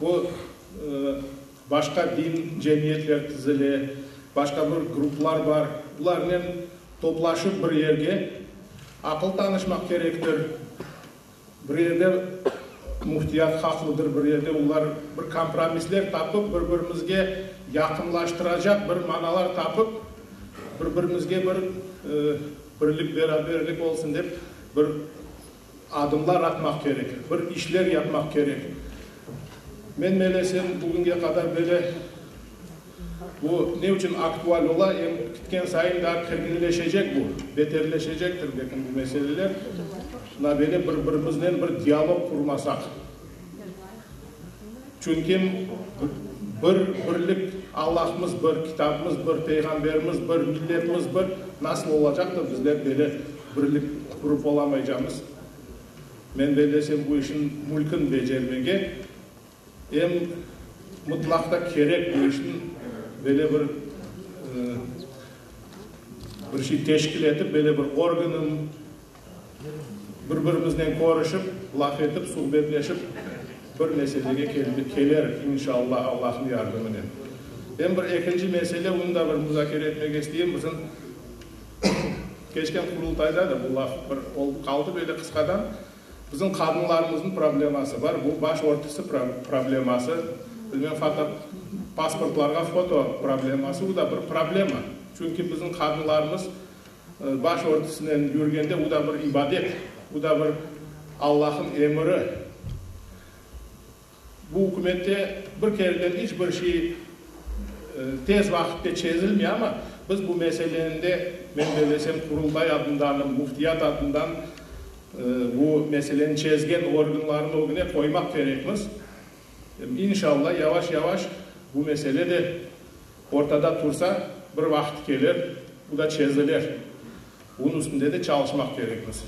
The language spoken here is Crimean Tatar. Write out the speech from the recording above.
Bu başqa din cemiyetler tizile, başqa bir gruplar bar. Bularnen toplaşıp bir yerge aqıl tanışmaq kerektir. Bir yerde müftiyat haqlıdır, bir yerde olar bir kompromisler tapıp, bir-birimizge yaqınlaştıracaq bir manalar tapıp, bir-birimizge bir birlik, beraberlik olsun dep bir adımlar atmaq kerek, bir işler yapmaq kerek. Men belesem, bugünge qadar böyle bu ne içün aktual ola, em kitken sayın daa kerginleşecek bu, beterleşecektir belkim bu meseleler. Mına böyle bir-birimiznen bir dialog qurmasaq. Çünki bir birlik, Allahımız bir, kitabımız bir, peyğamberimiz bir, milletimiz bir, nasıl olacaq da bizler böyle birlik qurıp olamaycamız? Men bellesem, bu işin mülkün becermege em mıtlaq da kerek bu işin böyle bir bir şey teşkil etip, böyle bir organın bir-birimiznen körüşip, laf etip, suhbetleşip bir meselege kelerik, inşallah, Allahnıñ yardımınen. Em bir ekinci mesele, onı da bir muzakere etmege isteyim, bizim keçken Qurultayda da bu laf bir olıp qaldı böyle qısqadan, bizim qadınlarımıznıñ probleması bar, bu baş örtüsi probleması, bilmem, foto, pasportlarğa foto probleması, bu da bir problema, çünki bizim qadınlarımız Baş örtüsinen yürgende bu da bir ibadet, bu da bir Allah'ın emiri. Bu ükümette bir kereden iç bir şey tez vaqıtte çezilmey, amma biz bu meseleni de, men bellesem, Qurultay adından, Müftiyat adından bu meseleni çezgen organlarnıñ ögüne qoymaq kerekmiz. İnşallah, yavaş-yavaş bu mesele de Ortada tursa, bir vaqıt kelir, bu da çezilir. Bunıñ üstünde de çalışmaq kerekmiz.